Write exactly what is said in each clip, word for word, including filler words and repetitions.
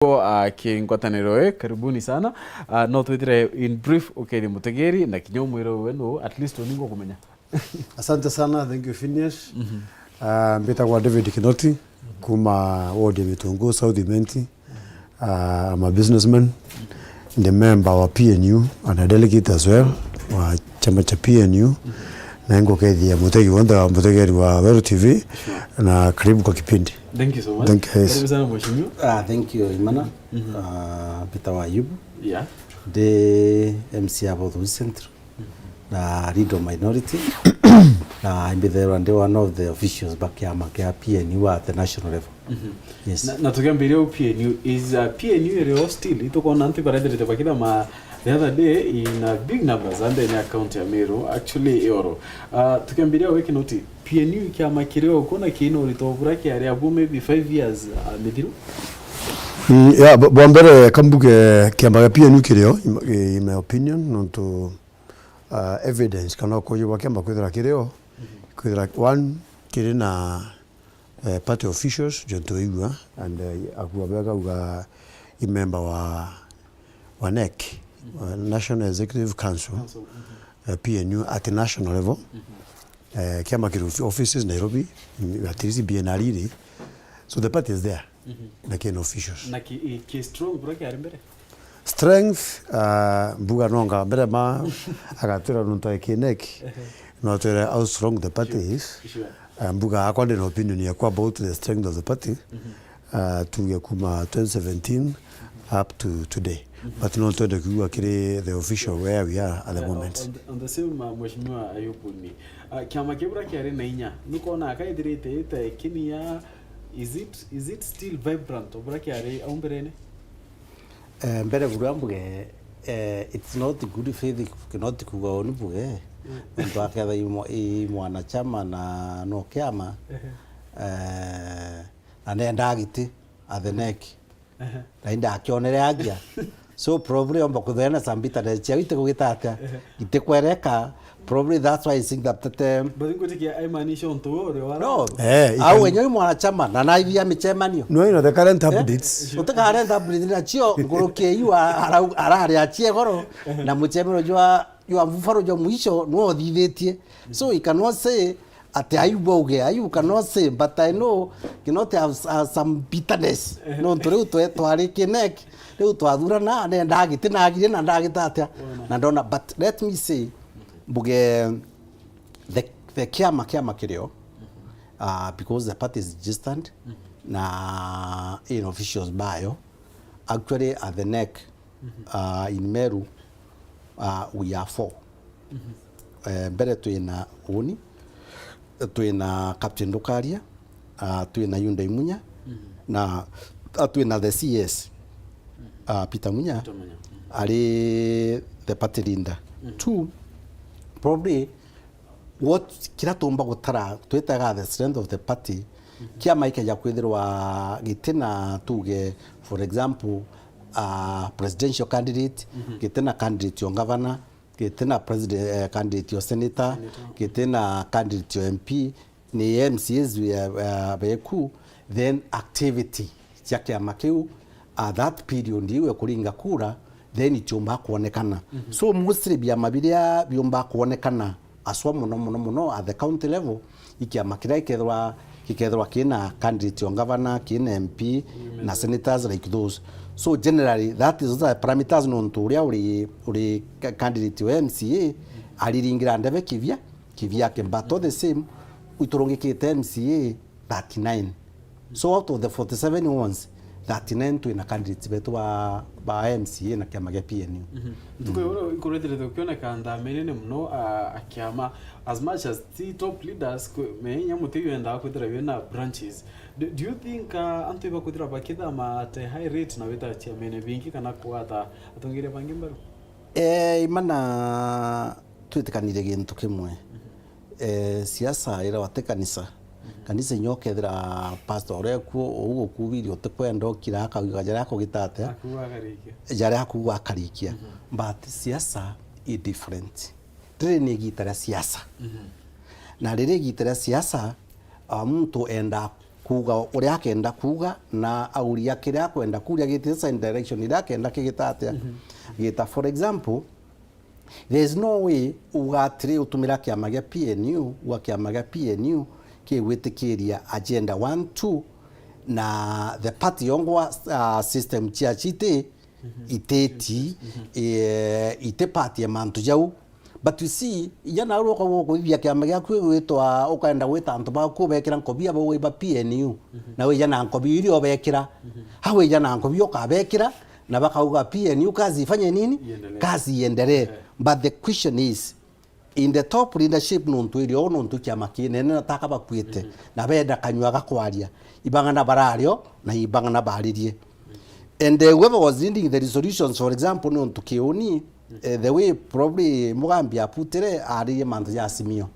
Ko, ah, ki ngwataniro ii, karibuni sana. Ah, no twithire in brief ukethie mutegeri na kinya umwire we nu, at least uningo kumenya. Asante sana, thank you, Phineas. Ah, mbitagwa David Kinoti, kuma ward ya Mitungu, South Imenti. Ah, I'm a businessman, the member wa P N U and a delegate as well wa chama cha P N U. Na ngukethia mutegi wonthe wa mutegeri wa Weru T V, na karibu kwa kipindi. Thank you so much. Thank you, yes. Karibu sana mheshimiwa. Ah, thank you, Imana. Ah, Peter wa Ayubu. Yeah. Ndi M C a Bothui Central. Na leader of minority. Na imbithairwa ndi one of the officials ba kiama kia P N U at the national level. Yes. Na, na tukiambiria u P N U, is, uh, P N U iri o still? Itukona antu ibarethirite bakithama the other day in, uh, big numbers and then account ya Meru, actually, ioro. Uh, tukiambiria u Kinoti, P N U kiama kiri o, ukona kina urito bura kiari abu maybe five years, uh, mithiru? Mm, yeah, bwa mbere kambuge kiama kia P N U kiri o, in, in my opinion, nontu, uh, evidence kana ukuji bwa kiama kwithira kiri o, kwithira one, kiri na, eh, party officials, jo tuigua, and, eh, akua bega uga i member wa, wa NEC, uh, National Executive Council, eh, P N U at national level. Eh, kiama kiri offices Nairobi, at least B N R iri. So the party is there. Na kina officials. Na ki, i, ki strong bura kiari mbere? Strength, ah, mbuga nonga mbere ma agatwira nuntu e ki NEC. No twire how strong the party is. Sure. Ah, mbuga akwa ndina opinion yakwa about the strength of the party. Ah, tuge kuma twenty seventeen up to today. But no twende kuigua kiri the official where we are at the moment. On the, on the same, uh, Mheshimiwa Ayubu ni, uh, kiama kiu bura kiari na inya, nukona akaithirite ite kinia, is it, is it still vibrant o bura kiari au mberene? Eh, mbere bura mbuge, eh, it's not good faith, cannot kuga uni mbuge, nontu aketha i mwa-, i mwanachama na no kiama, eh, na nenda giti at the NEC. Na indakionere agia. So probably omba kuthena some bitterness ciao itikugita atia, itikwereka. Probably that's why I think that, that, um, but ngutikia aimaanisha untu uri wara. No. Eh, au enyewe mwanachama na naithia michemanio. No, you know, the current updates. Uti current updates na cio nguruki iu arari achie goro na muchemanio jwa, jwa mfaro jwa mwisho no thithitie. So I cannot say ati ayu bauge, ayu cannot say, but I know cannot have, have some bitterness. Nontu riu twe twari ki NEC, riu twathurana, nenda agiti na agire na ndagita atia. Na ndona, but let me say, mbuge the, the kiama, kiama kirio, uh, because the party is registered, na in officials bayo, actually at the NEC, uh, in Meru, uh, we are four. Eh, mbere twina uni, twina Captain Ndukaria, uh, twina Yunda Imunya, na, uh, twina the C S, uh, Peter Munya, Peter Munya. Ari the party leader. Two, probably what kira tumba gutara twitaga the strength of the party, kiama ikeja kwithirwa gitina tuge, for example, uh, presidential candidate, gitina candidate o governor, gitina president, eh, candidate o senator, gitina candidate o M P, ni M C As be-, eh, beku, then activity cia kiama kiu at that period iu ekuringa kura, then itiumba kwonekana. So mostly biama biria biumba kwonekana aswa muno, muno, muno at the county level, i kiama kiria gikethirwa, gikethirwa kina candidate o governor, kina M P, na senators like those. So generally, that is the parameters, nontu uria uri, uri ca-, candidate o M C A, ariringira ndebe kivia, kiviake, but all the same, iturungikite M C A thirty-nine. So out of the forty-seven ones, thirty-nine twina candidates betu ba, ba M C A na kiama gia P N U. Ntuku iu ikurethirite ukioneka nthamene muno, a, a kiama, as much as ti top leaders, kwi, me inya muti wendaga kwithira wina branches. Do, do you think, uh, antu ibakwithira bakithama at a high rate na wita chairman bingi kana kugwata atongeria bangi mbaru? Eh, Imana, twitikanire gintu kimwe. Eh, siasa ira wate kanisa. Kanisa inya ukethira pastor uria kuo, uu gukubiria utikwenda ukira akauga jaria akugita atia? Akuuga akarikia. Jaria akuuga akarikia. But siasa i different. Riri ni igita ria siasa. Na riri igita ria siasa, ah, muntu enda kuuga uria akenda kuuga, na auria kiria akwenda kuuria gitite same direction iria akenda kigita atia gita. For example, there is no way uga atiri utumira kiama gia P N U, gwa kiama gia P N U kigwitikiria agenda one two, na the party yongwa, uh, system cia citi iteti, eh, itipatie mantu jau. But you see, inya nawe ukauga ukuthithia kiama giaku gigwitwa, ukaenda gwita antu baku ubekira nkobi aba ugaiba P N U. Na wija na nkobi iria ubekira. Ha wija na nkobi ukabekira, na bakauga P N U kazi ifanye nini? Iendelee. Kazi iendelee. But the question is, in the top leadership, nontu irio, nontu kiama kinene na taka bakuite, na benda kanyua ga kwaria, ibang'ana barario na ibang'ana baririe. And, uh, whoever was reading the resolutions, for example, nontu Kiuni, uh, the way probably Mugambi aputire, aririe mantu ja Azimio,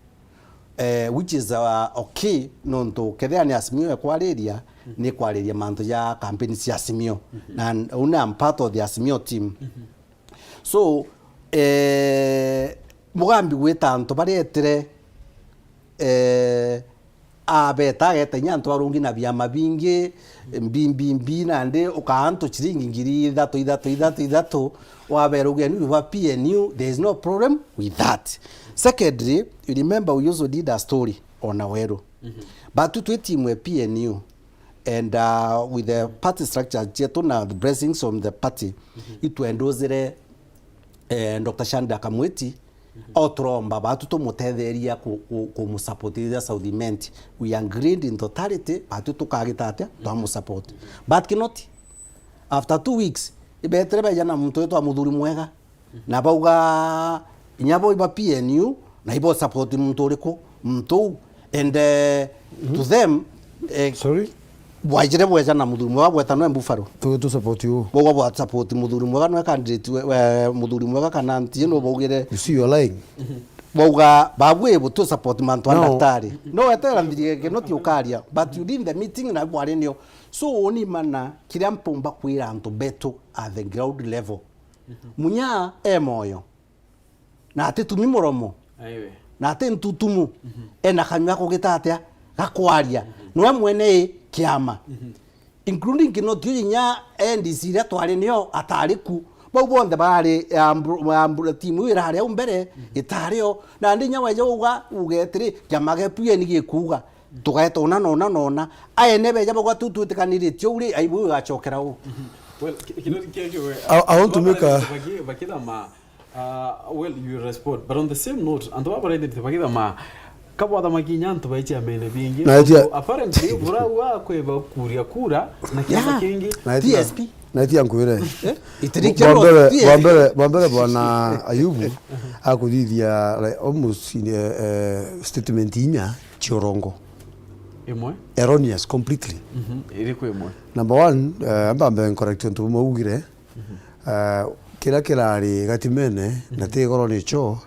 uh, which is, uh, okay, nontu kethira ni Azimio ekwariria, ni kwariria mantu ja campaign cia Azimio. Na uni I'm part of the Azimio team. So, eh, Mugambi gwita antu baretire, eh, abeta ageta inya antu barungi na biama bingi, mbi, mbi, mbi, nandi ukaa antu ciringi ngiri ithatu, ithatu, ithatu, ithatu, wabera ugeni bwa P N U, there is no problem with that. Secondly, you remember we also did a story on Aweru. Batu twi timu ya P N U, and, uh, with the party structure cietu na the blessings from the party, itwenduzire, eh, Doctor Shandra Kamwiti, o turomba batu tumutetheria ku, ku, kumusupportithia South Imenti. We agreed in totality, batu tukagita atia? Twamusupport. But Kinoti, after two weeks, ibetire beja na muntu witwa Muthuri Mwega. Na bauga, inya bo iba P N U, na ibo support muntu uriku? Muntu uu. And, eh, to them, eh, Sorry? Bwaijire bweja na Muthuri Mwega bweta nwe Buffalo. Tu, tu support u. Bauga bwa support Muthuri Mwega nwe candidate we, we, Muthuri Mwega kana ntie no baugire. You see, you're lying. Bauga, babwe bu tu support mantu a No. Daktari. No wetera nthiri Kinoti ukaria. But you did the meeting na bwari nio. So, uni mana kiria mpumba kwira antu betu at the ground level. Munya e moyo. Na atitumi muromo. Aiwe. Na ati ntutumu. Ena kanyua kugita atia? Gakwaria. Niwe mwene i kiama. Including Kinoti uyu inya N D C iria twari nio atari ku. Bau bonthe barari, ya mbru-, ya mbru-, timu iu irari au mbere, itari o. Nandi inya weja uga, uga atiri, kiama gia P N gikuga, tugaeta una na una na una. Aene beja bauga tu twitikaniritie uu ri, aibu igacokera u. Well, ki-, kino ki-, ki-, I, I want to make a baki-, bakithama, uh, well, you respond. But on the same note, antu baba barendete bakithama, kabwathama kinya antu baichia mene bingi. Na itia- So, apparently, bura wa kweba kuria kura, na kiama Yeah. kingi. Na itia- T S P. Na itia nkwire. Eh? Itirikio Bwa mbere, T S P. Bwa mbere, bwa mbere bwana Ayubu akuthithia, like, almost in, eh, eh, statement inya cia urongo. Imwe? Erroneous completely. Mhm. Iriku imwe? Number one, eh, amba mbe correct untu bumwe ugire. Mhm. Eh, kiria kirari gatimene na ti igoro nicho,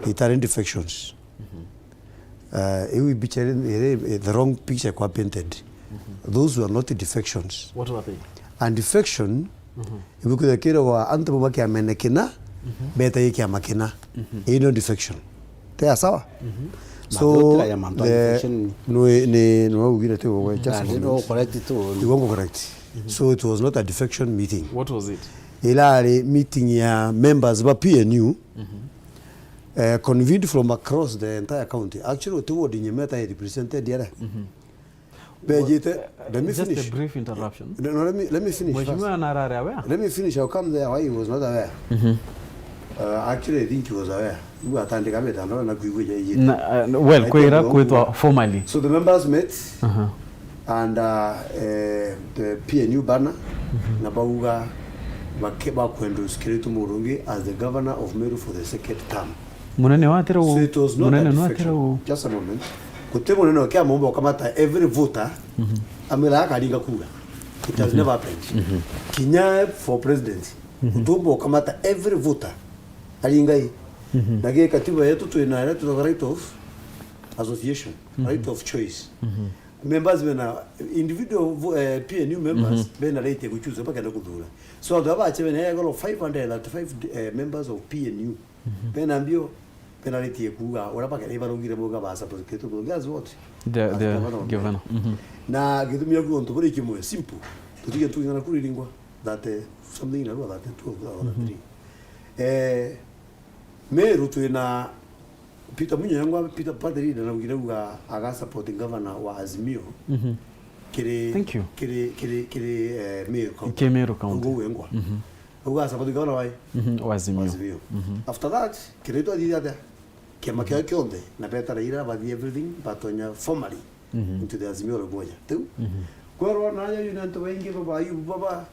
itari defections. Mhm. Eh, iu i picture iri, iri, the wrong picture kwa painted. Mhm. Those were not defections. What were they? And defection, mhm, ibukithakirwa antu bamwe kiamene kina, mhm, betagie kiama kina. Mhm. Ii no defection. Tia sawa? Mhm. So, Mathutira ya mantu a the, defection. Nwe, ni, nwe ugire tu, we, just a Nandi no moment. Correct tu. You won't correct. Mhm. So it was not a defection meeting. What was it? Irari meeting ya members ba P N U, mhm, eh, convened from across the entire county. Actually, ti ward nyemeta represented yare. Mhm. Bejite, let me Just finish. A brief interruption. No, no, let me, let me finish first. Mheshimiwa na arari aware? Let me finish. I'll come there why he was not aware. Mhm. Uh, actually, I think he was aware. Iu atandika mitandao na kuigua ijaiye. Na, uh, well, I kwira think kwitwa formally. So the members met, aha, and, uh, eh, the P N U banner, mhm, na bauga bake-, bakwenda Kiraitu Murungi as the governor of Meru for the second term. Munene wa Tirau. So it was not a defection. Munene wa Tirau. Just a moment. Guti munene wa kiama umba ukamata every voter, mhm, amwira akaringa kura. It has, mhm, never happened. Mhm. Kinya for president, mhm, guti umba ukamata every voter aringa i. Mhm. Na gi katiba yetu twina iria twitaga right of association, mhm, right of choice. Mhm. Members bena individual vo-, eh, P N U members, mhm, bena right ya guchoose bakenda kuthura. So antu aba bache bena igoro five hundred and thirty-five, eh, members of P N U. Mhm. Bena mbio, bena right ya kuuga, uria bakere ibarugire bauga ba support Kiraitu Murungi as what? The, as the governor of governor. Mhm. Na gitumi aku ontu buri kimwe simple. Tutige tu ng'ana kuri ringwa thirty something na thirty-two or thirty-three. Eh, Meru twina Peter Munyengwa, Peter Patheri na naugire uga aga support governor wa Azimio. Mhm. Kiri, Thank you. kiri, kiri, kiri, eh, Meru County. Kiri Meru County. Ugu wengwa. Mhm. Uga support governor wa Mhm, wa Azimio. Azimio. Mhm. After that, kiri twathithia atia? Kiama kiao kionthe, na beta Raila, bathi everything, batonya formally Mhm. into the Azimio la Umoja. Tiu? Mhm. Kwerwa na aja yu ni antu baingi baba Ayubu baba,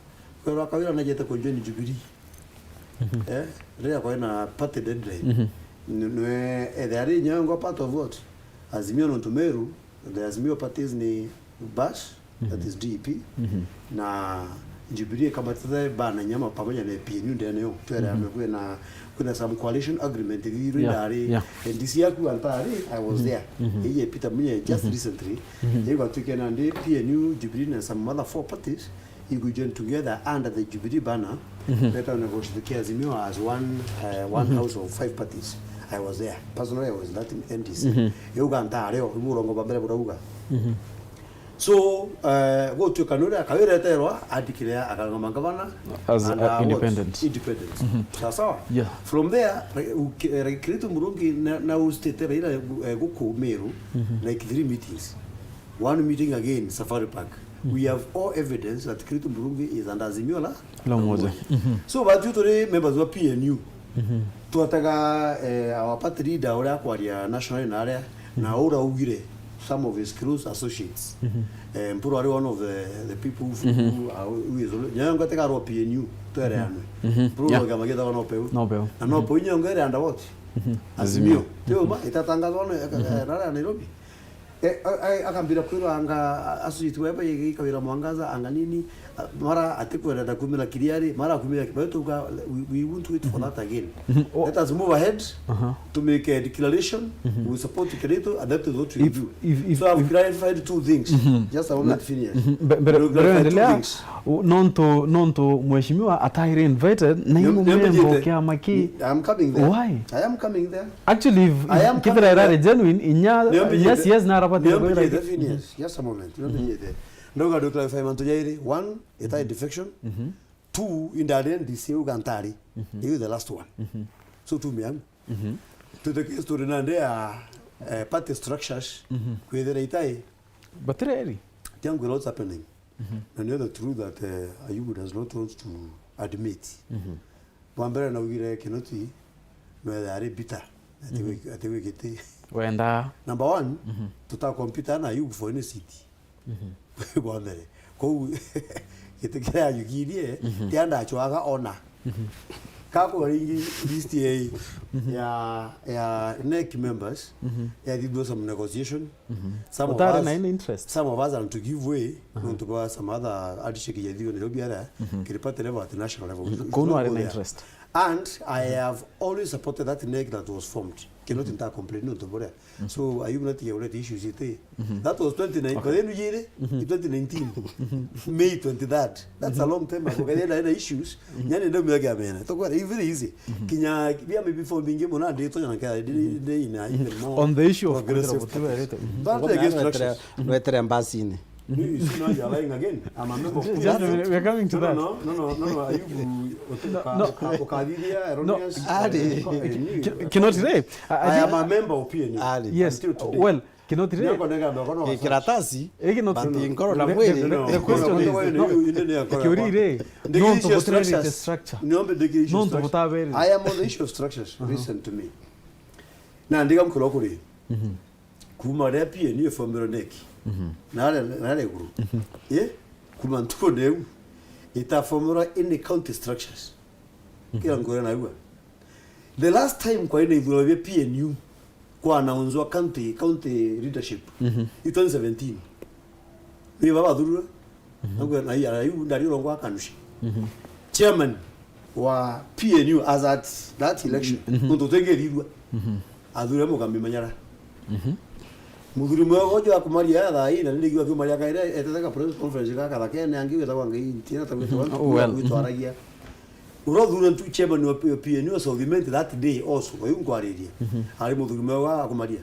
kwerwa Kawira najete ku join Jubilee. Mhm. Eh, riria kwari na party deadline. Mhm. Ni-, nwe, eh, they are nyongo part of what? Azimio nontu Meru, the Azimio parties ni Bash, that Mhm. is D P, Mhm. na Jubilee ikamatitha bana nyama pamoja na P N U ndene yo. Twere Mhm. amwe kwina, kwina some coalition agreement ithirwe Yeah, ndari, yeah. N D C yaku antari, I was Mhm. there. Mhm. Iye Peter Munya just Mhm. recently, Mhm. yego twikena ndi P N U, Jubilee na some other four parties, you could join together under the Jubilee banner, Mhm. better negotiate kia Azimio as one, uh, one Mhm. house of five parties. I was there. Personally, I was in that N D C. Mhm. Yauga ntari yo, ibu urongo bwa mbere burauga. Mhm. So, eh, gutuika ni uria Kawira eterwa, adeclare akang'ama ngavana As and, a uh, what? Independent. Independent. Mhm. Sawa sawa? Yeah. From there, re-, uki-, eh, Kiraitu Murungi na, na ustate Raila, eh, guku Meru, Mhm. like three meetings. One meeting again, Safari Park. We Mhm. have all evidence that Kiraitu Murungi is under Azimio la La Umoja. Umoja. Mhm. So, batwi turi members wa P N U. Mhm. Twataga, eh, our party leader uria akwaria national na aria, na Mhm. uraugire some of his close associates. Mhm. Eh, Mpuru ari one of the, the people who, Mhm. who are, who is always, nyayo ngwetega arwa P N U, twereanwe. Mhm. Mpuru Yeah. no gama gitagwa no peu. No peu. Na no Mhm. peu nyayo ngere under what? Mhm. Azimio. Azimio. Tio ma, itatangazwa no, eh, Mhm. eh, rara Nairobi. Eh, a-, a-, akambira kwirwa anga, a-, associate wewe ikawira Mwangaza, anga nini, a-, mara atikwenda kumira Kiriari, mara kumira Kiriari, tuka, we, we won't wait for that again. Mhm. Oh. Let us move ahead Aha. to make a declaration. Mhm. We support Kiraitu, and that is what we If, do. if, if, So I've if clarified two things. Mhm. Just I want Na, to finish. Mhm. Be-, mbere, We've mbere clarified two endelea, things. u-, nontu, nontu mheshimiwa ataire invited, na Niam-, imu membo niambijite. Kiama ki. I'm coming there. Why? I am coming there. Actually, if, I am if kethira coming irari there. Genuine, inya, Niambijite. Yes, yes, na arabati Niambijite, Phineas. Just a moment. Niambijite. Ndauga ndo clarify mantu jairi. One, ita defection. Mhm. Two, indari N D C uga ntari. Mhm. Iu the last one. Mhm. So, tu miangu. Mhm. Tuteke story nande ya, eh, party structures. Mhm. Kwithira itai. But really? Tiangu what's happening. Mhm. Na nio the truth that, eh, Ayubu does not want to admit. Mhm. Bwa mbere naugire Kinoti, no ethe ari bitter. Ati Mhm. gwiki-, ati gwikiti. Wenda. Number one, Mhm. tuta compete na Ayubu for any seat. Mhm. Bwa mbere. Kou, giti kiria ayugirie, Mhm. tia ndachwaga ona. Mhm. Kakwa ringi list ya, Mhm. ya, ya NEC members, Mhm. ya thithua some negotiation. Mhm. Some of Utari us, na any interest? Some of us are to give way, Aha. nontu bwa some other handshake ya thio Nairobi ara, Mhm. kiri party level at national level. Mhm. We should Kono not ari go na there. Interest. And I have always supported that NEC that was formed. Kinoti nta complain nontu buria. Mhm. So, Ayubu natiga urete issues iti. Mhm. That was twenty-nine. Okay. But then yiri, Mhm. twenty nineteen. Mhm. May twenty-third. That's a Mhm. long time ago. Kaya na issues. Mhm. Yani ndio mega mena. Tokwara, very easy. Mhm. Kinya, bia maybe for bingi mona, ndi tonya na kaya, ndi, Mhm. ndi ina even more On the issue of progressive kugira parties. Gutu erete. Mhm. But Ugo against mwana structures. Wetere, wetere mbasini. You, you see now you're lying again. I'm a member of Just a minute, we're coming to No, that. no, no, no, no, no, Ayubu, No, no. uka-, ukathithia No. Erroneous, Ari. eh, eh, Ki-, Kinoti, I, I I am a member of P N U. Ari. Yes. Until today. Well, Kinoti, Ndio kwa nega ndo kono Ki-, kiratasi, Eh, Kinoti. but in kono na No, mwiri. no, no, The question no, is, no, no, no, no, no, no, kiurire, Ndigi nontu issue of butirerite structures. Structure. Niombe ndigi issue of Nontu structure. Butabere. I am on the issue of structures. Uh-huh. Listen to me. Na ndiga mkoro kuri. Mhm. Kuma riria P N U iformirwe NEC. Mhm. Na aria, na aria iguru. Mhm. Eh? Kuma ntuku neu, itaformirwe any county structures. Mhm. Kira ngwira naigua. The last time kwari na ithurano bia P N U kwa announcewa county, county leadership, Mhm. i twenty seventeen. Ni baba athurwe. Mhm. Nagwe na iya, yu ndari urongo akanushi. Mhm. Chairman wa P N U as at that election. Mhm. Nontu twengerirwe. Mhm. Athure Mugambi Manyara. Mhm. Muthuri mwega uju akumaria ya thaa ii, na nindi kiwa kiumaria kaire, etete ka press conference gaka thakene, angi wetagwa Ngai, ntiena ta gwetagwa Mhm. Oh, well. Gwitwaragia. Uria uthure ntu chairman wa P-, P N U South Imenti that day also, uyu nkwariria. Mhm. Ari muthuri mwega akumaria.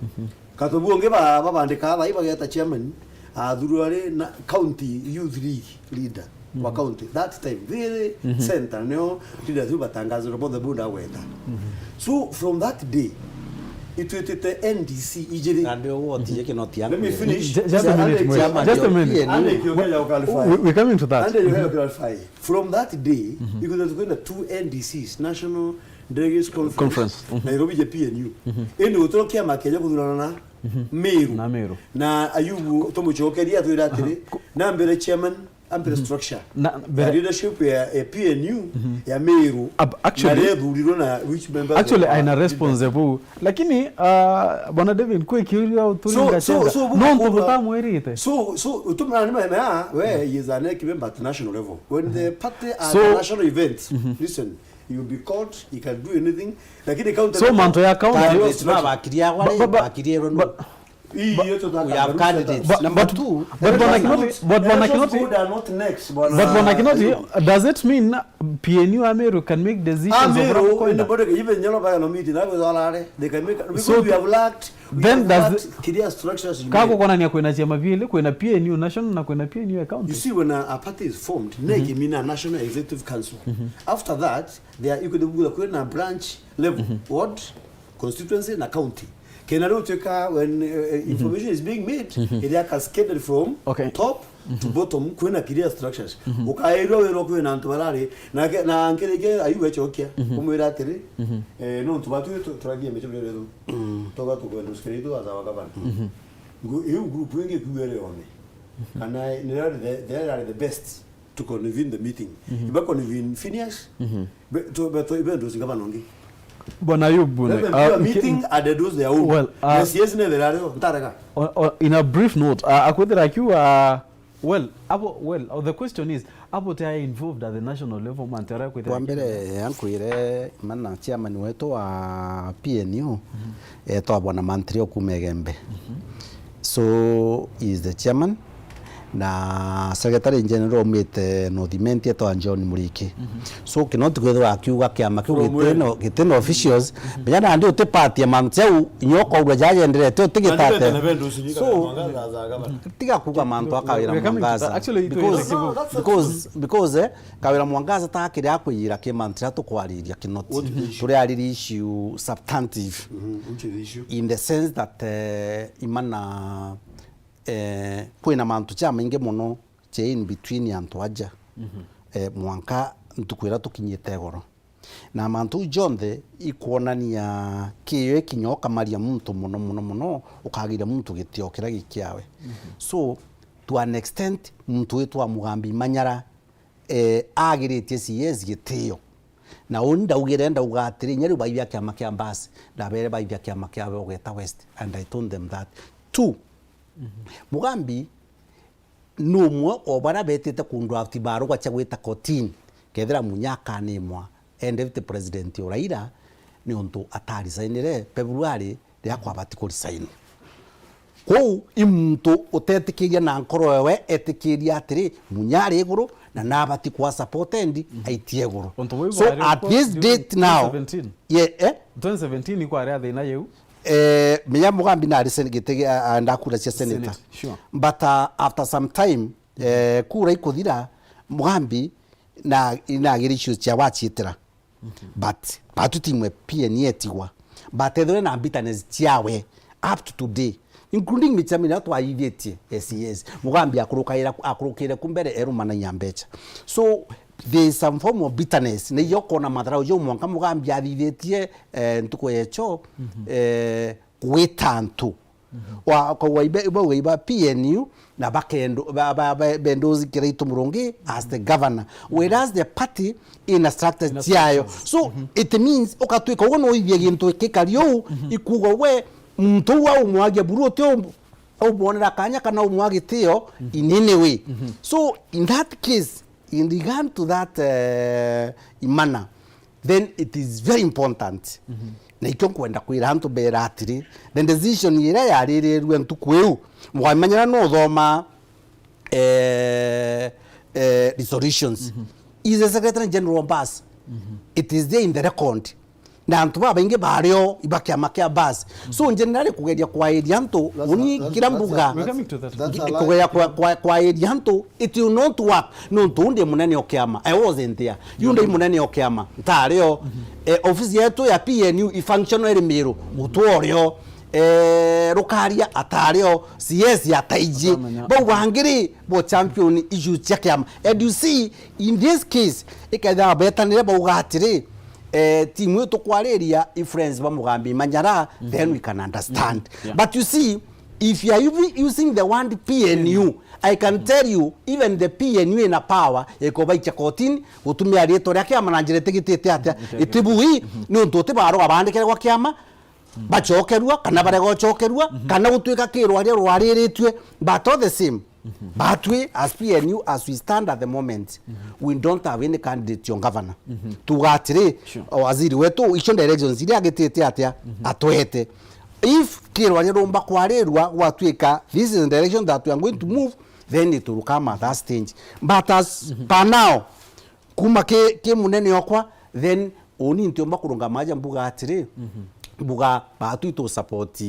Mhm. Katobu ungi ba-, babandika thaa ii bageta chairman, athurwa ari na county youth league leader wa county that time, very center, nio leaders iu batangazirwe bonthe bunda agweta. So from that day itwitite N D C ijiri. Na ndio woti ya Kinoti. Let me finish. Ju- just a minute, Alex, Mweri. Just a minute. Alex, you can clarify. We, we coming to that. Ande, you can clarify. From that day, ikuthatu kwina two N D Cs, National Delegates Conference, Conference, Nairobi ja P N U. Indi gutiro kiama kiaja kuthurana na Meru. Na Meru. Na Ayubu tumucokeria atwira atiri, na mbere chairman, ambere structure. Na mbere ya leadership ya, ya P N U ya Meru. Ab- actually, na rethurirwe na which members actually, were aina responsible. Lakini, uh, Bwana David, kwi kiuria uturinga so, so, chenga. So, no ntu butamwirite. So, so, utumana ni meme, ah, we, he is an ex member at national level. When the party at so, the national events, listen, you be called, you can do anything. Lakini county so, level, mantu ya county, candidates ba- bakiria wale, ba- ba- bakiria ro no. But- Ii, iyo tutaka we have candidates. But- Number but- two, but Bwana Kinoti, but Bwana Kinoti, good are not next, bwana. But Bwana Kinoti, does it mean P N U Ameru can make decisions of Ameru, anybody, even nyalo ba no meeting, na we zalare, they can make, because so we have lacked, we then have does lacked clear structures in Meru. Kako konania kwina ciama biili, kwina P N U national na kwina P N U ya county. You see, when a, a party is formed, NEC imina National Executive Council. After that, there you could have kwina branch level, ward, constituency na county. Kena riu twika when, uh, uh, information is being made, iria cascaded from top to bottom, kwina clear structures. Ukairwa wirwa kwina antu barari, na ke-, na nkirike ayu wechokia, umwira atiri, eh, no ntu batu tu-, turathie micho micho yetu. Toga tukwenda usikiri tu azawa gavana. Ngu-, iu group ingi kuwere one. Kana ni rari the, the rari the best to convene the meeting. Iba convene Phineas, be-, to, be-, to, ibe ndosi gavana ungi. Bwana Ayubu, let them do a meeting and they do their own. Well, uh, yes, yes, ne there are, ntarega. O-, o-, in a brief note, uh, akwithira akiuga, well, abo, well, uh, the question is, abo te are involved at the national level, man, te are kwithira. Kwa mbere, ankwire, mana chairman wetu wa P N U, etwa Bwana Mantrio kuma Igembe. So, he is the chairman, na secretary general aumite North Imenti etwa John Muriki. So, Kinoti kwithirwa akiuga kiama kiu gitino, gitino officials, menya nandi utipatia mantu jau, inya ukaurua jajenderete utigitate. So, tiga kuuga mantu akawira Mwangaza. Because, because, because, eh, Kawira Mwangaza ta kiri akwiyira ki mantu ja tukwariria Kinoti. Turiariria issue substantive. In the sense that, eh, imana, eh, kwina mantu jamaingi mono je in between antu aja. Eh, mwanka ntuku iria tukinyite igoro. Na mantu jau jonthe ikwonania kiyo ikinya ukamaria muntu mono, mono, mono, ukagiria muntu gitio kiria gikiawe. So, to an extent, muntu witwa Mugambi Manyara, eh, agiritie C S gitio. Na uni ndaugire, ndauga atiri, inya riu baibia kiama kia Mbasi, ndabere baibia kiama kia Bogeta West, and I told them that. Two, Mugambi ni umwe o baria betite kundraft barua cia gwita kotini, kethira Munya akanimwa e deputy president o Raila, ni untu atarisainire February riria kwabati kurisaini. Kwou i muntu utetikiria na nkoro ewe etikiria atiri, Munya ari iguru na nabati kwa supported aitie iguru. So at this date now, twenty seventeen. Yeah, eh? Twenty seventeen ikwari a thina yeu. Eh, menya Mugambi nari sen-, giti gia, a, ndakura cia senator. Senate, sure. But, uh, after some time, eh, kura ikuthira, Mugambi na, nagire issues cia waciitira. But batu timwe P N etigwa. But ethirwe na bitterness ciawe up to today, including michairman aria twayithitie S E S. Mugambi akurukaira, akurukire ku mbere erumanagia mbecha. So there is some form of bitterness. Na iyo kona matharau jau mwanka Mugambi athithitie, eh, ntuku yecho, eh, gwita antu. Wa, kwa ibe, ibe, ibe P N U, na bakendo, ba, ba, ba, bendozi Kiraitu Murungi as the governor. Whereas the party in a structure ciayo. So, it means, ukatwika uguo no ithie gintu gikikari uu, ikuuga we, muntu uu aumwagia buru uti um-, umwonera kanya kana umwa gitio in any way. So, in that case, in regard to that, eh, manner, then it is very important. Na ikio nkwenda kwira antu bera atiri, the decision iria yaririrwe ntuku iu, mwamanyira no uthoma, eh, eh, resolutions. Is the Secretary General Mbasi. It is there in the record. Na antu babaingi bario iba kiama kia bus. So, generally, kugeria kwairia antu, that's uni a, that's, kira that's mbuga, a, that's, that's a lie. Kugeria kwa, kwa, kwairia antu, it will not work. Nontu undi munene o kiama, I wasn't there. Yu ndi munene o kiama, ntari o. Eh, ofisi yetu ya P N U i functional iri Miru, utworio. Eh, Rukaria atari o, C S ataiji. Atamenya. Bau bangi ri, bo champion issues cia kiama. And you see, in this case, ikethira betanire bauga atiri, eh, timu iyo tukwariria influence ba Mugambi Manyara, then we can understand. Yeah. But you see, if you are u-, using the word P N U, I can tell you, even the P N U ina power ya ikobaikia kotini, gutumia riitwa ria kiama na njira itigitite atia, itibui, ni untu utibaroga baandikire gwa kiama, bacokerua, kana barega gucokerua, kana gutuika kirwaria rwariritue, but all the same, batwi as P N U, as we stand at the moment, we don't have any candidate on governor. Tuga atiri, o waziri wetu, icio directions iria agitite atia, atwete. If kirwaria rumba kwarirua, gwatuika, this is the direction that we are going to move, then it will come at that stage. But as per now, kuma ki, ki munene okwa, then uni ntiumba kurungama aja mbuga atiri, mbuga batu itu support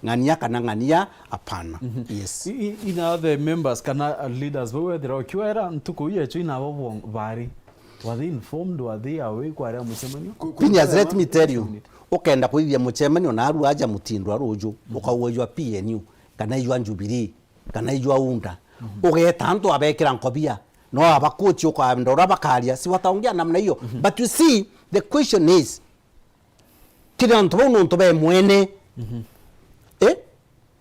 ng'ania kana ng'ania, hapana. Yes. I, i, ina the members kana leaders bau wethira ukiwera ntuku iu yecho inabo bong-, bari? Were they informed? Were they awake? Kwari a mucemanio? Phineas, let me tell you, ukenda kwithia mucemanio na aru aja mutindwa ruju, ukaugwa ijwa P N U, kana ijwa Jubilee, kana ijwa UNDA, ugeta antu abekira nkobia, no abakuchi ukandora bakaria, si wataongea namna hiyo. But you see, the question is, kiri antu bau nontu be mwene. Eh?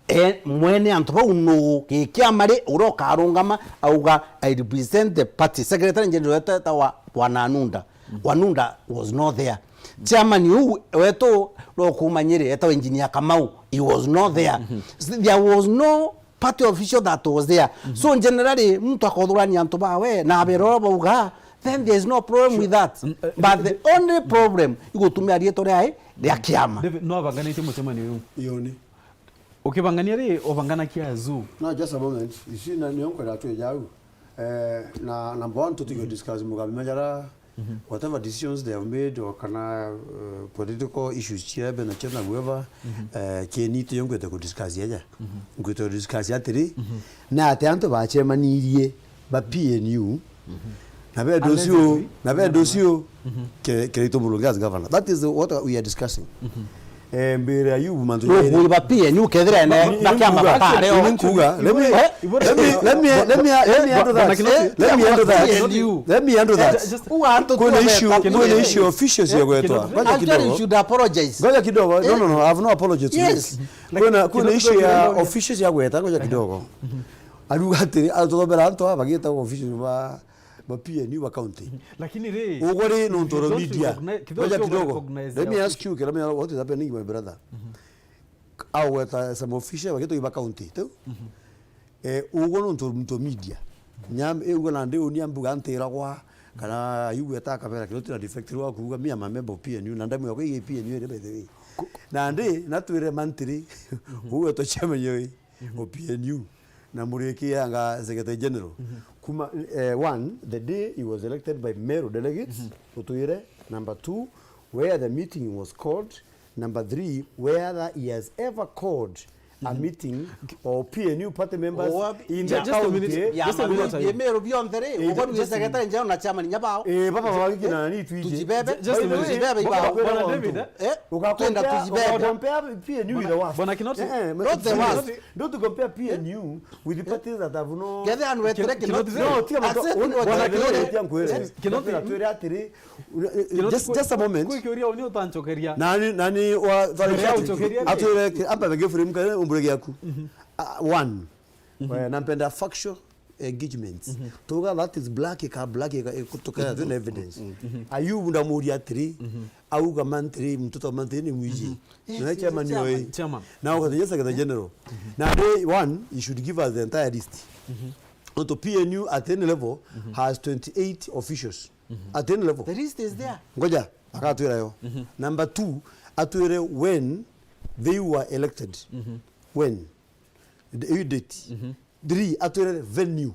Eh, mwene antu bau nuu? Gikiama ri, uria ukarungama auga, "I represent the party." Secretary General weteta wa, wa NANUDA. NANUDA was not there. Chairman uu wetu ro kuma Nyeri, etawa Engineer Kamau, he was not there. There was no party official that was there. So generally, muntu akothurania antu bawe, na abera uria bauga, then there is no problem with that. But the only problem, igutumia riitwa riae ria kiama. David, no abanganitie mucemanio uyu? Ioni. Ukibangania ri, ubangana kia zoo? No, just a moment. You see, na, nio nkwenda twija au. Eh, na, number one, tutige discuss Mugambi Manyara, whatever decisions they have made, or kana, eh, political issues cia be na cia na whoever, eh, kieni tiyo nkwete ku discuss aja. Nkwete ku discuss atiri, na ati antu bacemanirie ba P N U, na bendo ucio, na bendo ucio, ke-, Kiraitu Murungi as governor. That is what we are discussing. Eh, mbere ya Ayubu mantu jairi. Rukuiba P N U kethira ene bakia mabatare o. Nkuga, let me, let me, let me, let me, let me handle that. Let me handle that. Let me handle that. Just, just, uga antu kwina issue, kwina issue officials ya gwetwa. Ngoja kidogo. Actually, you should apologize. Ngoja kidogo. No, no, no, I have no apology to make. Yes. Kwina, kwina issue ya officials ya gweta, ngoja kidogo. Aruga atiri, atuthomera antu aba bagita officials ba, ba P N U ba county. Lakini ri, ugo ri nontu ro media. Ngoja kidogo. Let me ask you, let me, what is happening, my brother? Au gweta some official bagitwa iba county tu. Eh, ugo nontu muntu media. Nyam, eh, ugo nandi uni ambuga ntiragwa, kana Ayubu eta akabera kiro tina defect rwa kuuga, me, I'm a member of P N U, na ndamu yakwa igi P N U iri, by the way. Nandi, natwire mantiri, ugo to chairman yoi, o P N U, na muriki anga Secretary General. Kuma, eh, one, the day he was elected by Meru delegates, utwire. Number two, where the meeting was called. Number three, whether he has ever called a meeting or P N U party members in the county. Just a minute. Just a minute. Meru bionthe ri, ugo ni secretary general na chairman nyabao. Eh, baba wagi kina nani twiji. Tujibebe. Just a minute. Tujibebe ibao. Bwana David, eh? Eh? Twenda tujibebe. Ukacompare P N U with the worst. Bwana Kinoti. Eh, eh, not the worst. Don't compare P N U with the parties that have no. Kethe anwetire Kinoti. No, tia mato. Bwana Kinoti. Tia nkwere. Kinoti. Atwire atiri, just, just a moment. Kwi kiuria uni utancokeria. Nani, nani wa, atwire ki-, amba bege frame ka umbure giaku. Ah, one. Eh, nampenda factual engagements. Tuga that is black, ika black, ika, ika, tukaya twina evidence. Ayubu ndamuria atiri, auga mantiri, mtoto wa mantiri ni mwiji. Na chairman ni oi. Chairman. Na ugathinya secretary general. Na day one, you should give us the entire list. Onto P N U at any level has twenty-eight officials. At any level. The list is there. Ngoja, akatwira yo. Number two, atwire when they were elected. When? The date. Three, atwire venue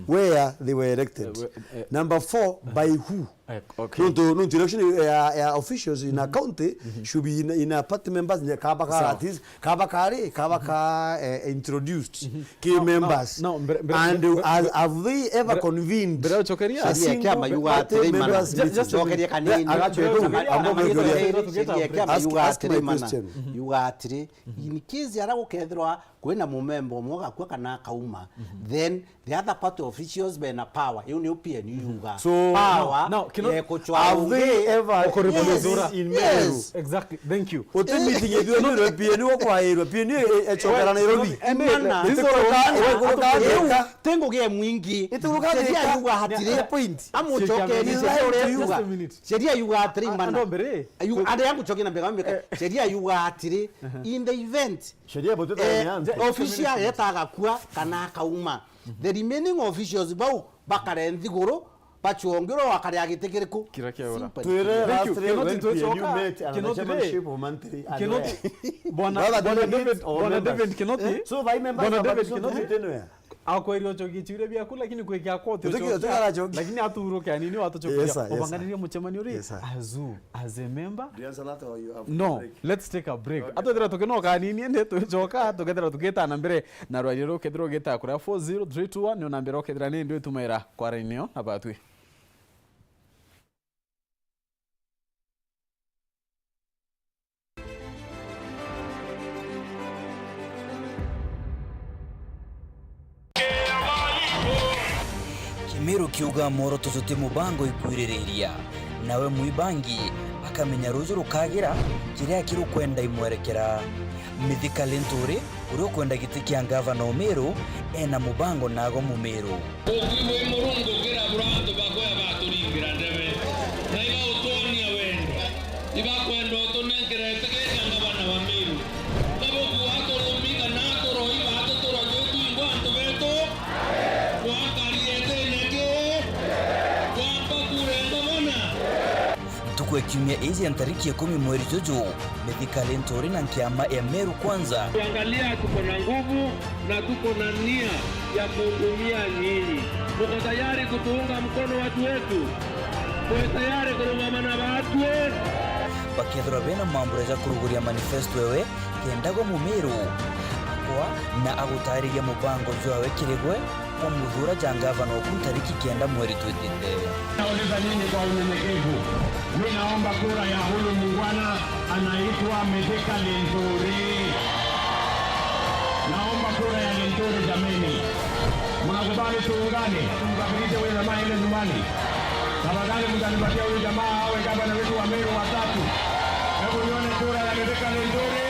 where they were elected. Eh, we-, eh. Number four, by who? Eh, okay. Nontu, nontu election ya, ya officials in a county should be in, in a party members, ne kaba ka Sawa. At least, kaba kari, kaba ka, eh, introduced ki members. No, no, mbere, mbere, And mbere, has, mbere, have they ever mbere, convened mbere ucokeria? A Sheria ya single kiama yuga party atiri, mana. Members Ju-, just a meeting? Cokeria kanini. Agacoka Mbere, mbere, amwe mbere, kuria. Sheria ya kiama Ask, yuga ask atiri, my mana. Question. Yuga atiri, in case ara gukethirwa kwina mumemba umwe ugakua kana akauma, then the other party officials bena power. Iu niu P N U yuga. So, power, no, no, kino-, ya kuchwa have they ungi. Ever Yes, in Meru? Yes. Exactly. Thank you. Uti meeting ithuĩ nĩ P N U ũkwaĩrwa, P N U ĩ-, ĩcokera Nairobi. Mana. This is what I want. Ĩkũrũka Ĩkũrũka Thika. Thika. Ti ngugi mwingi. Ĩkũrũka Sheria Thika. Yuga atiri. Nĩ a point. Amucokeni Sheria sheria yuga atiri. Just a minute. Sheria yuga atiri, mana. Andũ mbere. Ayu-, ande yangu choki na mbega mika. Eh. Sheria yuga atiri, in the event Sheria butete Eh, ni antu. Official yetaga kua kana akauma. The remaining officials bau bakare nthiguru, bachongirwo bakare a giti kiriku. Kira kiaura. Simple. Twire Thank you. Last year Kinoti, when P N U twicoka, met and the Kinoti chairmanship ri. Of Mantri, Kinoti. Bwana, Brother Bwana David, David, or Bwana members. David Kinoti. So, by members Bwana David Kinoti. Akweri ucokie ciuria biaku, lakini kwikia kwa Tucokie, utucokia, tucokie. Lakini aturuke anini watucokia. Yes, sir, yes, sir. Ubanganirie mucemanio ri. Yes, sir. Azu, as a member. Do you answer that or you have No, break? Let's take a break. Okay. Atwethira tukinoka anini, ndi tucoka, tukethira tukitana mbere na rwaria rukethira ugita kuria four zero three two one, ni ona mbere ukethira ni ndi utumaira kwa raini yo na batwi. Kimiru kiuga mworoto juti mubango ikwiririria, nawe mwibangi akamenya ruju rukagira kiria kirukwenda imwerekera. Mithika Linturi, uria ukwenda giti kia ngavana o Meru, ena mubango nago Mumiru. Ukiuga wi Murungu ukirabura antu bakwea baturingira ndebe, na ibautwonia wendo, ibakwenda utunenkera itikiria ngavana wa Meru. Babukuga turumi kana turoi batu turwa jwi twingwa antu betu, twakari etene ki, twamba kure ngavana. Ntuku ya kiumia iji ya ntariki ikumi mweri juju, Mithika Linturi na nkiama ya Meru Kwanza. Kuangalia tuko na nguvu na tuko na nia ya kuhudumia nyinyi. Mko tayari kutuunga mkono watu wetu? Mko tayari kurungama na batwi? Bakethirwa bena mambura ja kuruguria manifesto ewe, kenda gwa Mumiru akwa na agutariria mubango jwawe kiri gwe. Kumuthuura ja ngavana oku ntariki kenda mweri twitite. Nauliza nyinyi kwa unyenyekevu, mi naomba kura ya huyu muungwana anaitwa Mithika Linturi. Naomba kura ya Linturi jameni. Mnakubali tuungane, tumsafirishe huyu jamaa aende nyumbani? Tafadhali mtanipatia huyu jamaa awe gavana wetu wa Meru wa tatu. Hebu nione kura ya Mithika Linturi.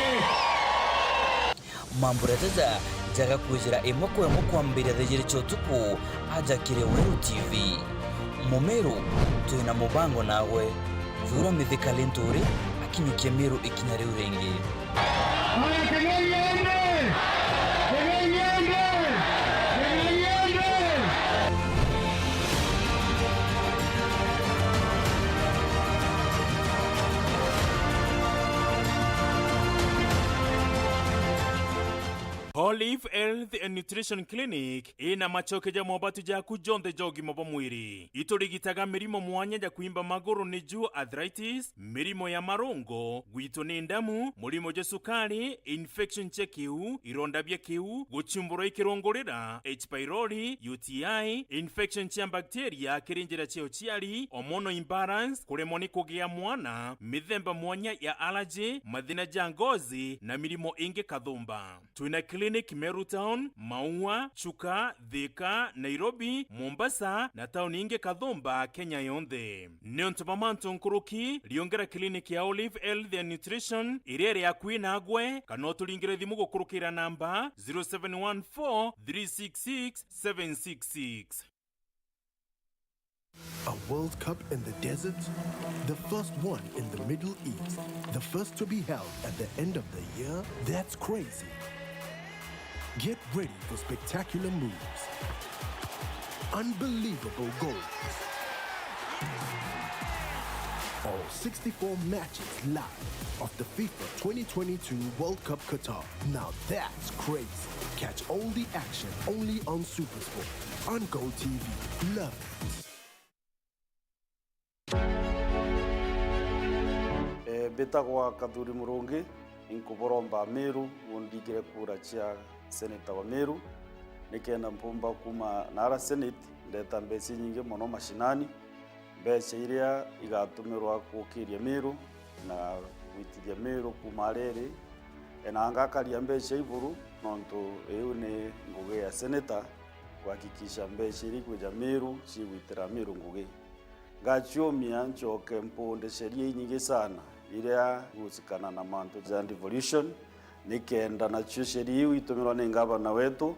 Mambura jaja jaga kwijira imwe kwa imwe kwambiria thaa ijiri cia utuku aja kiri Weru T V. Mumiru, twina mubango nawe. Thuura Mithika Linturi akinyukie Meru ikinya riu ringi. Haya, Kenya iende! Kenya iende! Kenya iende! Olive Health and Nutrition Clinic ina macoke ja mobatu jaku jonthe ja ugima bwa mwiri. Iturigitaga mirimo mwanya ja kwimba maguru, niju arthritis, mirimo ya marungo, gwitwo ni ndamu, murimo jwa cukari, infection cia kiu, ironda bia kiu, guchumburwa ikirungurira, H pylori, U T I, infection cia bacteria kiri njira cia uciari, hormonal imbalance, kuremwa ni kugia mwana, mithemba mwanya ya allergy, mathina ja ngozi na mirimo ingi kathumba. Twina clinic Meru Town, Maua, Chuka, Thika, Nairobi, Mombasa na tauni ingi kathumba Kenya yonthe. Niuntu bwa mantu nkuruki, riongera clinic ya Olive Health and Nutrition iria iri akui nagwe, kana uturingire thimu gukurukira namba zero seven one four three six six seven six six. A World Cup in the desert? The first one in the Middle East. The first to be held at the end of the year? That's crazy. Get ready for spectacular moves, unbelievable goals. All sixty-four matches live of the FIFA twenty twenty-two World Cup Qatar. Now that's crazy. Catch all the action only on SuperSport. On Gold T V. Love it. Mbitagwa Kathuri Murungi, inkuburomba Meru, undingire kura cia seneta wa Meru, nikenda mpumba kuma naara senate, ndeta mbeca inyingi mono mashinani, mbeca iria igatumirwa kukiria Meru na gwitithia Meru kuma aria iri, na ngakaria mbeca iburu, nontu iu ni ngugi ya seneta, kuhakikisha mbeca iria ikwija Meru cigwitira Meru ngugi. Ngaciumia ncoke mpundecerie inyingi sana iria igusikana na mantu ja devolution, nikenda nacio sheria iu itumirwa ni ngavana wetu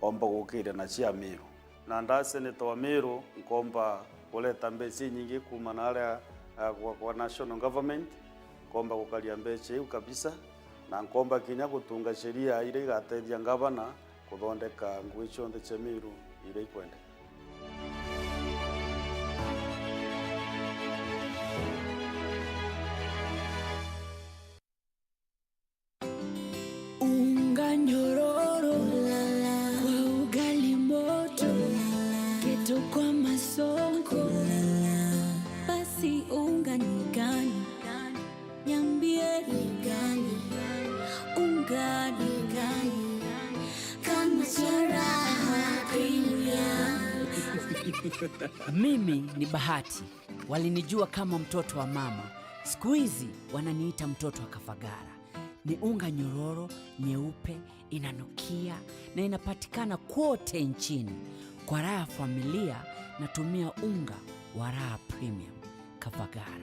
omba gukiria na cia Meru. Na nda seneta wa Meru, nkomba kureta mbeca inyingi kuma na aria, ah, kwa, kwa national government, nkomba gukaria mbeca iu kabisa, na nkomba kinya gutunga sheria iria igatethia ngavana kuthondeka ngugi cionthe cia Meru iria ikwendeka. Unga nyororo kwa ugali moto, keto kwa masonko. Basi unga ni gani? Niambie ni gani? Unga ni gani? Kama cha Raha Premium. Mimi ni Bahati. Walinijua kama mtoto wa mama. Siku hizi wananiita mtoto wa Kafagara. Ni unga nyororo, nyeupe, inanukia na inapatikana kwote nchini. Kwa raha ya familia, natumia unga wa Raha Premium. Kafagara.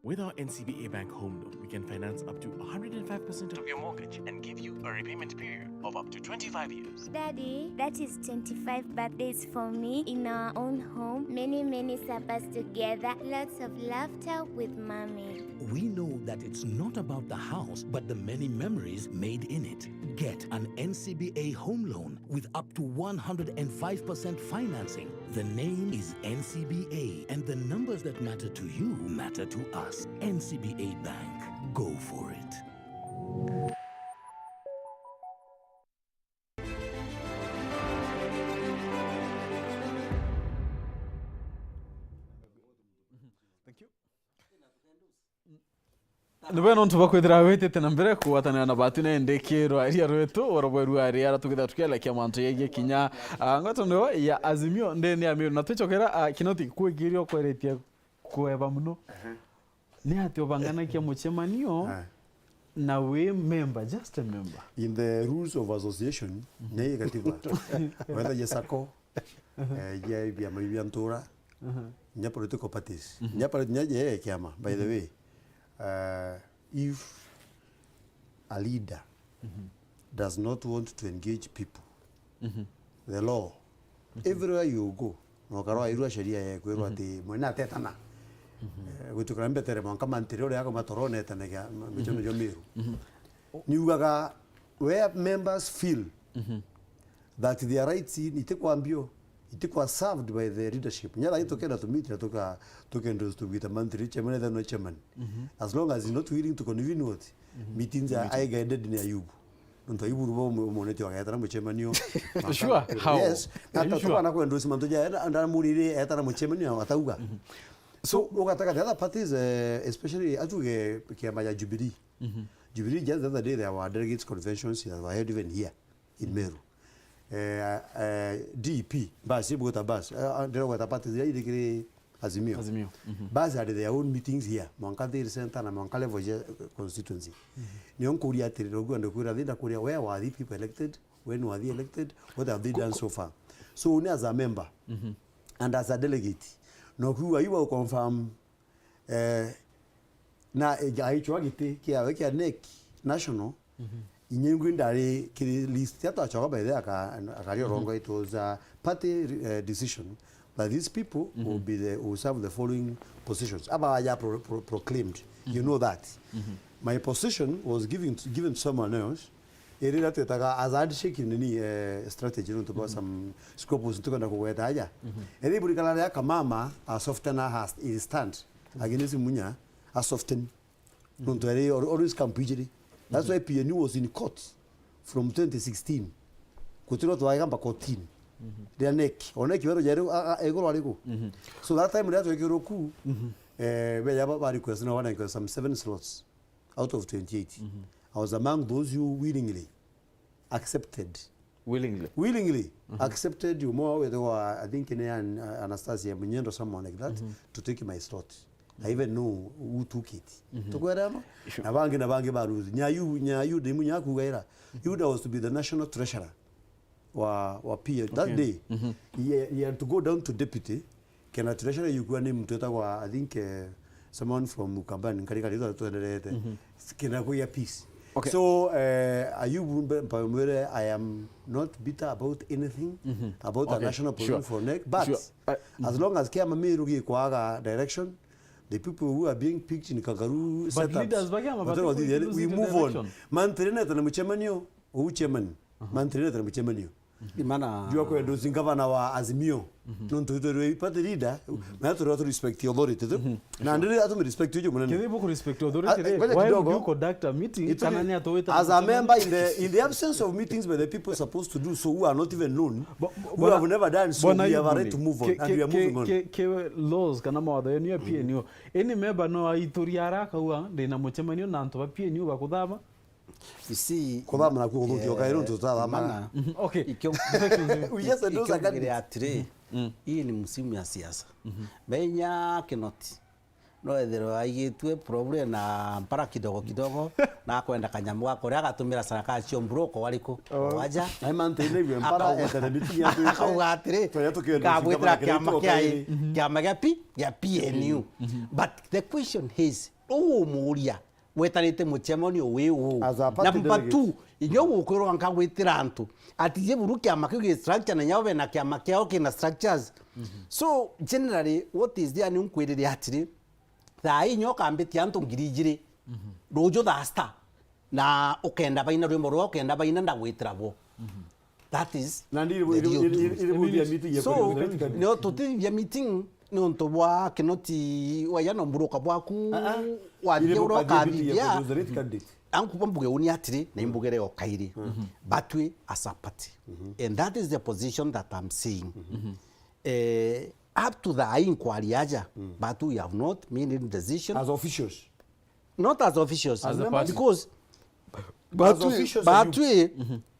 With our N C B A Bank Home Loan, we can finance up to one hundred and five percent of your mortgage and give you a repayment period of up to twenty-five years. Daddy, that is twenty-five birthdays for me in our own home. Many, many suppers together. Lots of laughter with mommy. We know that it's not about the house, but the many memories made in it. Get an N C B A home loan with up to one hundred and five percent financing. The name is N C B A, and the numbers that matter to you matter to us. N C B A Bank. Go for it. Thank you. Niwe nontu bwa kwithira witite na mbere kugwatanira na batu na indi ki rwaria rwetu, oro bweru ari ara tukithira tukielekia mantu yegie kinya, ah, ngwataniro ya Azimio ndene ya Meru. Na twicokera, ah, Kinoti, kwigiria ukweretie kueba muno. Ehe. Ni ati ubanganagia mucemanio Ehe. na wi member, just a member. In the rules of association, Mhm. ni gatiba. Whether ye sacco, eh, ye biama bia ntura, Mhm. nya political parties. Mhm. Nya poli-, nya ye kiama, by the Mhm. way. Uh, if a leader Mhm. does not want to engage people, Mhm. the law, Mhm. everywhere you go, na ukarwa irua sheria yekwirwa Mhm. ati mwene atetana. Mhm. Eh, gwitukira mbetere mwanka mantiri uria akomatoro netanagia ma-, micono Mhm. jo miru. Mhm. Niugaga, where members feel Mhm. that their rights in, itikwambio, itikwa served by the leadership. Nya thaa ii tukenda tumiti na tuka, tukenda tugwita monthly chairman, etha no chairman. Mhm. As long as he's not willing to convene what? Mhm. Meetings are Meeting. Ai guided ni Ayubu. Nontu Ayubu rubo umonete wagetana muchemanio. Sure, how? Yes. Are you sure? Ata tukana kwenda usi mantu ja enda, enda murire etana muchemanio atauga. Mhm. So, ugataka the other parties, eh, especially atuge kiama ya Jubilee. Mhm. Jubilee just the other day there were delegates conventions that were held even here in Meru. Eh, eh, D P, basi, bwita basi. Eh, ah, ndira gweta parties iria iri kiri Azimio. Azimio, mhm. Basi had their own meetings here, mwanka Thiri Center na mwanka level ya, eh, constituency. Mhm. Nio nkuria atiri, uguo ndikwira thi, ndakuria, where were these people elected? When were they elected? What have they done so far? So, ni as a member, mhm, and as a delegate, no kiuga iwa confirm Eh, na, eh, aichwa giti kiawe kia NEC National, mhm, inya ingwi ndari kiri list ya twachoka by the aka-, akari, mhm, orongo, it was a party, eh, decision, but these people, mhm, will be the, will serve the following positions. Aba ya pro-, pro-, proclaimed, you, mhm, know that. Mhm. My position was given to, given to someone else, Iri iria twitaga as a handshake nini, eh, strategy, nontu bwa, mhm, some scruples ntukwenda kugweta aja. Mhm. Iri iburikana ria Kamama a soften her, his stand, mhm, against Munya, a soften. Mhm. Nontu eri al-, always camp ijiri. That's, mhm, why P N U was in court from twenty sixteen. Gutiro twaigamba kotini. Mhm. Ria NEC. O NEC wero jari, a, a, iguru ariku. Mhm. So that time ria twekirwo ku, mhm, Eh, beja ba, ba request na wana request some seven slots out of twenty-eight. I was among those who willingly accepted. Willingly. Willingly accepted umwe wao wetagwa, I think, ni An-, Anastasia Munyendo, someone like that, to take my slot. I even know who took it. Tukwera ma? Sure. Na bangi, na bangi baruthi. Nyayu, Nyayu, ndimu nyakugaira. Yuda was to be the national treasurer wa, wa P L that day. He, he had to go down to deputy. Kena treasurer yukua ni mtu etagwa, I think, eh, someone from Ukambani, nkari kari twenderete. Kena kuya peace. Okay. So, eh, Ayubu mbe-, mpamwire, I am not bitter about anything, about a national position for NEC, but as long as kiama Meru gikwaga direction, the people who are being picked in kangaroo setups, leaders ba kiama, but we move on. Mantri neta na muchemanio, u chairman. Mantri neta na muchemanio. Imana. Jua kwenda uzi ngavana wa Azimio. Nontu twirwe party leader, na twirwa tu respect authority tu. Na ndiri atu respect uju munene. Kithi buku respect authority, why would you conduct a meeting kana ni atu wita as a member in the, in the absence of meetings by the people supposed to do so, who are not even known, who have never done so, we have a right to move on and we are moving on. Ke, ke laws kana mawatho yenu ya P N U. Any member no aituri ara akauga ndina muchemanio na antu ba P N U bakuthama. You see, kuthama naku guthukia ukairi untu tutathama. Mana, okay. Ikio, we just endorse a candidate. Atiri, hii ni msimu ya siasa. Menya Kinoti no ethirwe aigitue problem na mpara kidogo kidogo, na akwenda kanyamu ga kuria, agatumira saraka cio mburoko wariku waja. Na mantri ni gwe mpara etere meeting ya tu. Akauga atiri, ngabwitira kiama kia, kiama gia P, gia P N U. But the question is, umuria wetanite muchemanio wi u? Number two, inya ugukwirwa nkagwitira antu, atije buru kiama kiu gi structure na nyao bena kiama kiao kina structures. So generally what is there ni nkwirire atiri, thaa ii nyo kambitia antu ngiri ijiri ruju thaa sita, na ukenda baina rwimbo rwa ukenda baina ndagwitira bo. That is na ndi the real deal. So, nio tutithithia meeting ni untu bwa Kinoti waya na mburuka bwaku, wathithia uria ukathithia. Ankuba mbuge uni atiri, na imbugere o kairi. Batwi as a party. And that is the position that I'm saying. Eh, up to the inquiry aja, but we have not made any decision. As officials. Not as officials. As a party. Because batwi, batwi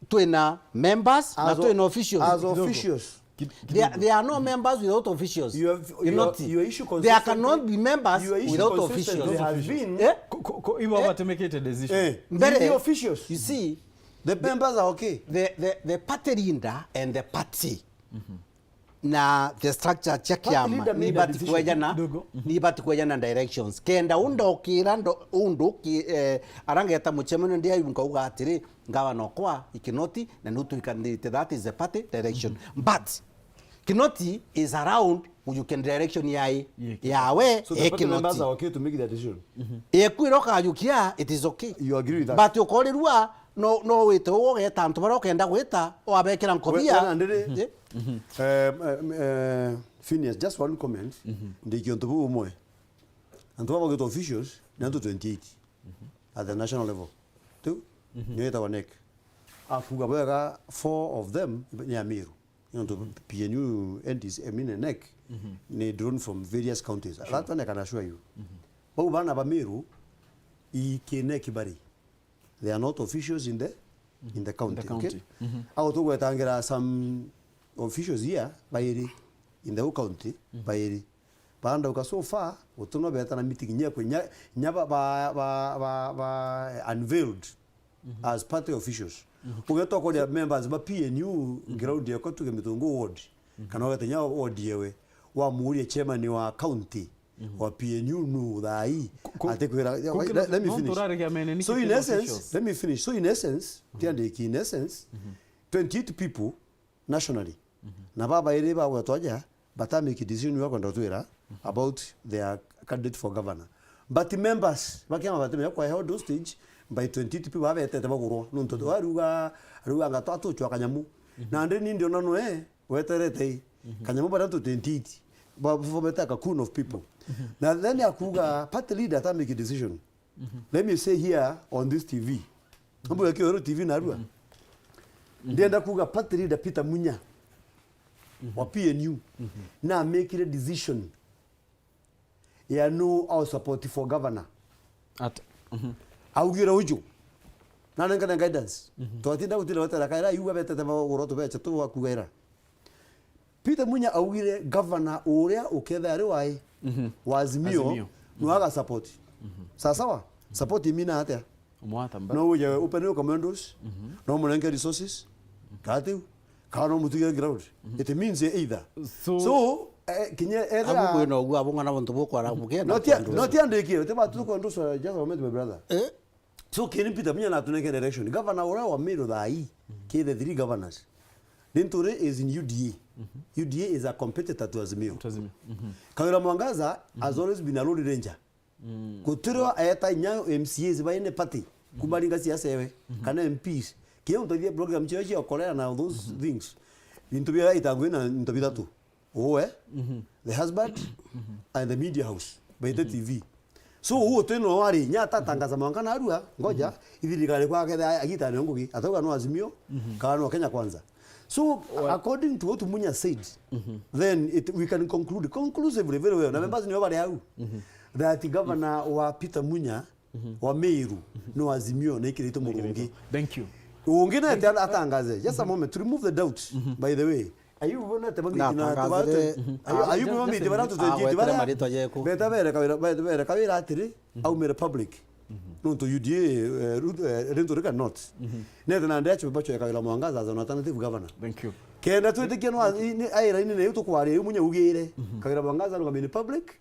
twina members na twina officials. As officials. There, there are no members without officials. You have, you know, your issue consistently, there cannot be members without officials. Has been, eh? Ibo batemekete decision. Eh, mbere, the officials. You see, the members are okay. The, the, the party leader and the party na the structure cia kiama ni ibati kwejana, ni ibati kwejana directions. Kenda undokira ndo, undu ki, eh, arangeta muchemanio ndi ayu nkauga atiri, ngavana okwa ikinoti na nu twikanirite, that is the party direction. But Kinoti is around ujukia direction yae, yawe. So the party members are okay to make that decision. Ekwira ukajukia, it is okay. You agree with that? But ukorirua no, no wite ugeta antu baria ukenda gwita, wabekira nkobia. Well, well, and then, eh, eh, Phineas, just one comment. Ndi kiuntu bu umwe. Antu baba gwitwa officials ni antu twenty-eight at the national level. Tu? Nyo yetagwa NEC. Akuga bwega, four of them ni Amiru. Nontu P N U, N D C, I mean, NEC, ni drawn from various counties. That one I can assure you. Bau bana ba Meru, i ki NEC bari. They are not officials in the, in the county, okay? Au tugwetangira some officials here, bairi, in the whole county, bairi. Bandauka so far, guti no betana meeting nya kwi, nya, nya ba, ba, ba, ba, ba unveiled as party officials. Ugeta ukoria members ba P N U ground yako tuge Mitungu ward. Kana ugete nya ward yewe. Wamuuria chairman wa county wa P N U nu thaa ii. Atikwira, let, let me finish. So in essence, let me finish. So in essence, tiandiki in essence, twenty-eight people nationally. Na babairi bagwetwa aja, bata make decision ya kwenda twira about their candidate for governor. But members ba kiama batemenya kwa held hostage by twenty-eight people babetete bagurwa. Nontu aruga, aruga ngatu atuchwa kanyamu. Na ndi ni ndiona noe weterete i. Kanyamu bara tu twenty-eight. Ba, ba, ba, a cocoon of people. Na then akuga party leader ata make a decision. Let me say here on this T V. Ambu ya Kioro T V narua. Ndienda kuga party leader Peter Munya wa P N U na amekire decision ya no au support for governor. At, mhm. Augire uju. Na nengane guidance. Mhm. Twatinda gutira wetera kaira, iu betete magoro tubeche tu wakugaira. Peter Munya augire governor uria uketha ari wai, mhm, wa Azimio, Azimio, no aga support. Mhm. Sawa sawa? Support imina atia? Umwata mba. No uje upene commandos, mhm, no murenge resources, katiu, kana no mutige ground. Mhm. It means either. So, so eh, kinya ethira abu kwina ugu abung'ana buntu bukwara bugenda. Not yet, not yet, ndikire. Tiba tu kwenduswa, just a moment, my brother. Eh? So, kini Peter Munya na tunenge direction. Governor uria wa Meru thaa ii, ki the three governors. Linturi is in U D A. Mhm. U D A is a competitor to Azimio. To Azimio. Mhm. Kawira Mwangaza has always been a Lone Ranger. Mm. Gutirwa eta inya M C As ba any party, kuma ringa siasa ewe, kana M Ps. Kiu ntathia program cio cia okolea na those things. Bintu bia itangwe na into bithatu. Uwe, the husband, and the media house, baite T V. So, uo twino wari, nya atatangaza mwanka narua, ngoja, ithirikari kwa ketha agitane ngugi, atauga no Azimio, kana no Kenya Kwanza. So, according to what Munya said, then it, we can conclude conclusively very well. Na members nio bari au, that governor wa Peter Munya wa Meru, no Azimio na ikiritwe murungi. Thank you. Ungi nete atangaze. Just a moment, to remove the doubt, by the way. Ayubu bonete mamiti na tubate. Ayubu mamiti bara tutenjiti bara. Maritwa jeku. Beta bere kawira, beta bere kawira atiri, aumire public. Nontu U D A, eh, Ruto, eh, Linturi cannot. Nete na ndecho bacho ya Kawira Mwangaza as an alternative governor. Thank you. Kenda twitikia no aira ini ne tukwari umunye ugire. Kawira Mwangaza no public.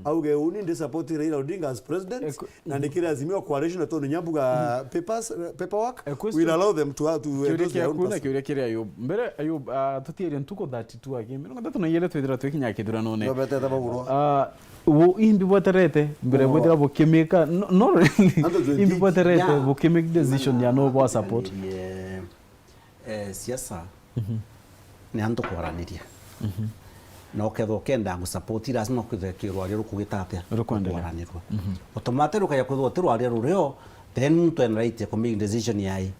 Auge uni ndi support Raila Odinga as president. Na ndikire Azimio coalition na tondu nyambuga papers, eh, paperwork will allow them to, to endorse their own person. Kiuria kiria Ayub. Mbere Ayub, ah, tutierie ntuku thirty-two aki. Mirongo ithatu na igiri twithira twikinya kithuranone. No betete bagurwa. Ah, Wo imbi bweterete mbere bwethira bukimika, no, no, imbi bweterete bukimake decision ya no bwa support. Eh, siasa ni antu kwaraniria. Na ukethwa ukenda ngu support, lazima kwithwe kirwaria rukugita atia? Rukwendelea. Kwaranirwa. Automatic rukaja kwithwa ti rwaria rurio, then muntu ena right ya ku make decision yai,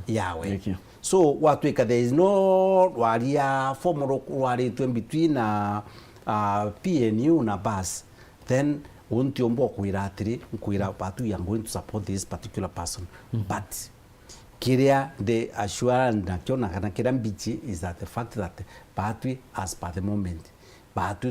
yawe. So, watwika there is no rwaria formal rwaritwe between, uh, uh, P N U na bas, then untiumba kwira atiri, nkwira batu, you are going to support this particular person. But kiria the assurance nakio na kana kiria mbichi is that the fact that batwi as per the moment, batwi